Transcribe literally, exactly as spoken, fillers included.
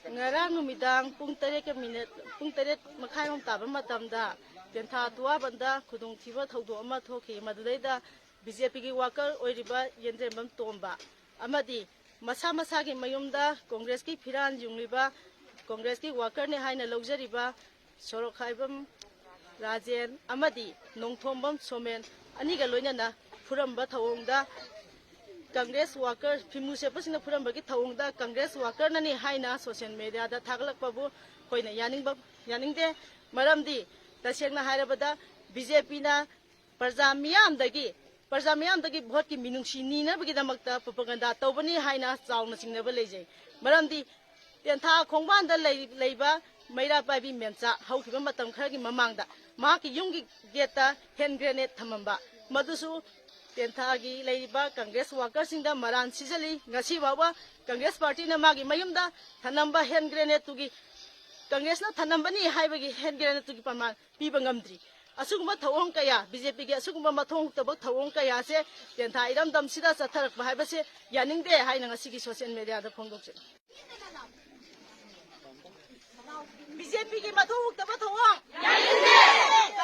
ꯉꯔꯥꯡ ꯅꯨꯃꯤꯗꯥꯡ ꯄꯨꯡ ꯇꯔꯦꯠꯀ ꯃꯤꯅꯤꯠ, ꯄꯨꯡ ꯇꯔꯦꯠ ꯃꯈꯥꯏꯔꯣꯝ ꯇꯥꯕ ꯃꯇꯝꯗ ꯇꯦꯟꯊꯥ ꯇꯨꯋꯥꯕꯟꯗ ꯈꯨꯗꯣꯡꯊꯤꯕ ꯊꯧꯗꯣꯛ ꯑꯃ ꯊꯣꯛꯈꯤ꯫ ꯃꯗꯨꯗꯩꯗ ꯕꯤ ꯖꯦ ꯄꯤꯒꯤ ꯋꯥꯀꯔ ꯑꯣꯏꯔꯤꯕ ꯌꯦꯟꯗ꯭ꯔꯦꯝꯕꯝ ꯇꯣꯝꯕ ꯑꯃꯗꯤ ꯃꯁꯥ ꯃꯁꯥꯒꯤ ꯃꯌꯨꯝꯗ ꯀꯣꯡꯒ꯭ꯔꯦꯁꯀꯤ ꯐꯤꯔꯥꯜ ꯌꯨꯡꯂꯤꯕ, ꯀꯣꯡꯒ꯭ꯔꯦꯁꯀꯤ ꯋꯥꯀꯔꯅꯤ ꯍꯥꯏꯅ ꯂꯧꯖꯔꯤꯕ ꯁꯣꯔꯣꯛꯈꯥꯏꯕꯝ ꯔꯥꯖꯦꯟ ꯑꯃꯗꯤ ꯅꯣꯡꯊꯣꯝꯕꯝ ꯁꯣꯃꯦꯟ ꯑꯅꯤꯒ ꯂꯣꯏꯅꯅ ꯐꯨꯔꯝꯕ ꯊꯧꯑꯣꯡꯗ ꯀꯪꯒ꯭ꯔꯦꯁ ꯋꯥꯀꯔ, ꯐꯤꯃꯨ ꯁꯦꯠꯄꯁꯤꯡꯅ ꯐꯨꯔꯝꯕꯒꯤ ꯊꯧꯑꯣꯡꯗ ꯀꯪꯒ꯭ꯔꯦꯁ ꯋꯥꯀꯔꯅꯅꯤ ꯍꯥꯏꯅ ꯁꯣꯁꯤꯌꯦꯜ ꯃꯦꯗꯤꯌꯥꯗ ꯊꯥꯒꯠꯂꯛꯄꯕꯨ ꯑꯩꯈꯣꯏꯅ ꯌꯥꯅꯤꯡꯕ, ꯌꯥꯅꯤꯡꯗꯦ꯫ ꯃꯔꯝꯗꯤ ꯇꯁꯦꯡꯅ ꯍꯥꯏꯔꯕꯗ ꯕꯤ ꯖꯦ ꯄꯤꯅ ꯄ꯭ꯔꯖꯥ ꯃꯤꯌꯥꯝꯗꯒꯤ, ꯄ꯭ꯔꯖꯥ ꯃꯤꯌꯥꯝꯗꯒꯤ ꯚꯣꯠꯀꯤ ꯃꯤꯅꯨꯡꯁꯤ ꯅꯤꯅꯕꯒꯤꯗꯃꯛꯇ ꯄ꯭ꯔꯣꯄꯒꯟꯗꯥ ꯇꯧꯕꯅꯤ ꯍꯥꯏꯅ ꯆꯥꯎꯅ ꯆꯤꯡꯅꯕ ꯂꯩꯖꯩ꯫ ꯃꯔꯝꯗꯤ ꯇꯦꯟꯊꯥ ꯈꯣꯡꯕꯥꯟꯗ ꯂꯩ-, ꯂꯩꯕ ꯃꯩꯔꯥ ꯄꯥꯏꯕꯤ ꯃꯦꯝꯆꯥ ꯍꯧꯈꯤꯕ ꯃꯇꯝ ꯈꯔꯒꯤ ꯃꯃꯥꯡꯗ ꯃꯍꯥꯛꯀꯤ ꯌꯨꯝꯒꯤ ꯒꯦꯠꯇ ꯍꯦꯟ ꯒ꯭ꯔꯦꯅꯦꯗ ꯊꯝꯃꯝꯕ, ꯃꯗꯨꯁꯨ ꯇꯦꯟꯊꯥꯒꯤ ꯂꯩꯔꯤꯕ ꯀꯪꯒ꯭ꯔꯦꯁ ꯋꯥꯀꯔꯁꯤꯡꯗ ꯃꯔꯥꯟ ꯁꯤꯖꯜꯂꯤ꯫ ꯉꯁꯤ ꯐꯥꯎꯕ ꯀꯪꯒ꯭ꯔꯦꯁ ꯄꯥꯔꯇꯤꯅ ꯃꯥꯒꯤ ꯃꯌꯨꯝꯗ ꯊꯅꯝꯕ ꯍꯦꯟ ꯒ꯭ꯔꯦꯅꯦꯗꯇꯨꯒꯤ, ꯀꯪꯒ꯭ꯔꯦꯁꯅ ꯊꯅꯝꯕꯅꯤ ꯍꯥꯏꯕꯒꯤ ꯍꯦꯟ ꯒ꯭ꯔꯦꯅꯦꯗꯇꯨꯒꯤ ꯄ꯭ꯔꯃꯥꯟ ꯄꯤꯕ ꯉꯝꯗ꯭ꯔꯤ꯫ ꯑꯁꯤꯒꯨꯝꯕ ꯊꯧꯑꯣꯡ ꯀꯌꯥ, ꯕꯤ ꯖꯦ ꯄꯤꯒꯤ ꯑꯁꯤꯒꯨꯝꯕ ꯃꯊꯣꯡ ꯍꯨꯛꯇꯕ ꯊꯧꯑꯣꯡ ꯀꯌꯥꯁꯦ ꯇꯦꯟꯊꯥ ꯏꯔꯝꯗꯝꯁꯤꯗ ꯆꯠꯊꯔꯛꯄ ꯍꯥꯏꯕꯁꯦ ꯌꯥꯅꯤꯡꯗꯦ ꯍꯥꯏꯅ ꯉꯁꯤꯒꯤ ꯁꯣꯁꯤꯌꯦꯜ ꯃꯦꯗꯤꯌꯥꯗ ꯐꯣꯡꯗꯣꯛꯆꯔꯤ꯫ ꯕꯤ ꯖꯦ ꯄꯤꯒꯤ ꯃꯊꯣꯡ ꯍꯨꯛꯇꯕ ꯊꯧꯑꯣꯡ ꯌꯥꯅꯤꯡꯗꯦ!